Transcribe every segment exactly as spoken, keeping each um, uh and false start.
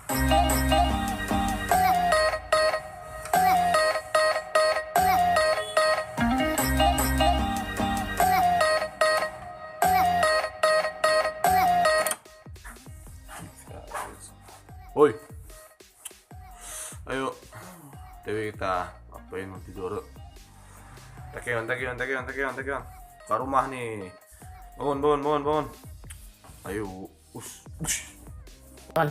Oi. Ayo. T W kita. Apa yang tidur? Takian, takian, takian, takian, takian. Ke rumah ni. Bangun, bangun, bangun, bangun. Ayo. Us, us. Kan?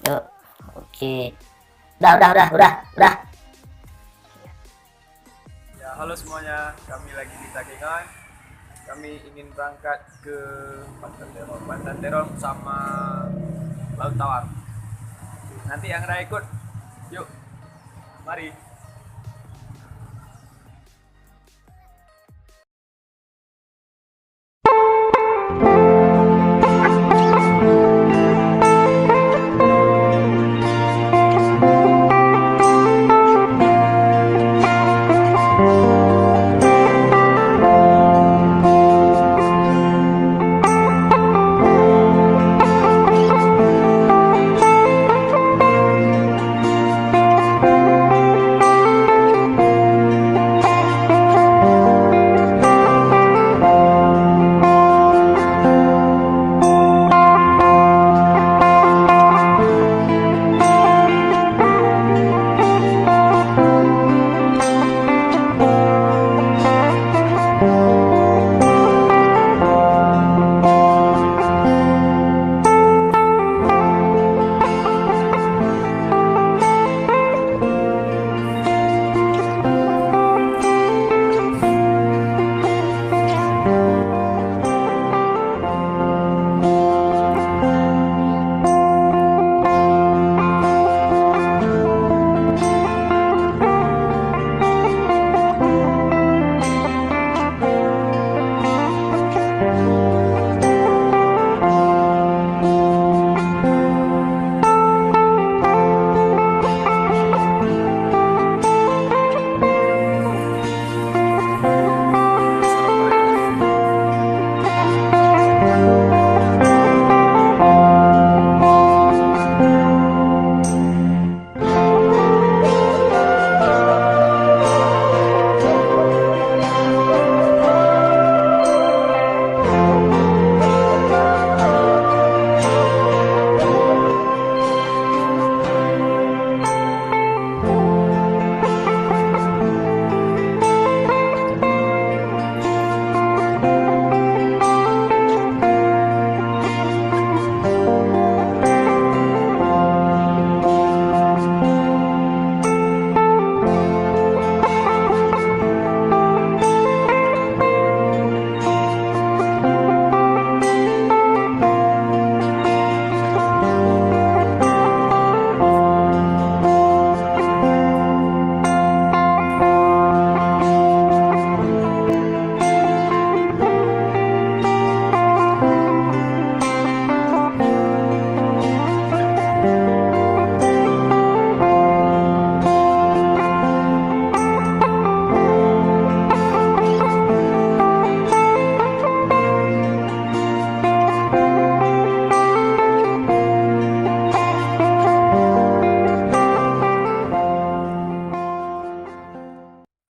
Yuk. Oke. Udah, udah, udah, udah, udah. Ya, halo semuanya. Kami lagi di Takengon. Kami ingin berangkat ke Pantan Terong, Pantan Terong sama Laut Tawar. Nanti yang ada ikut. Yuk. Mari.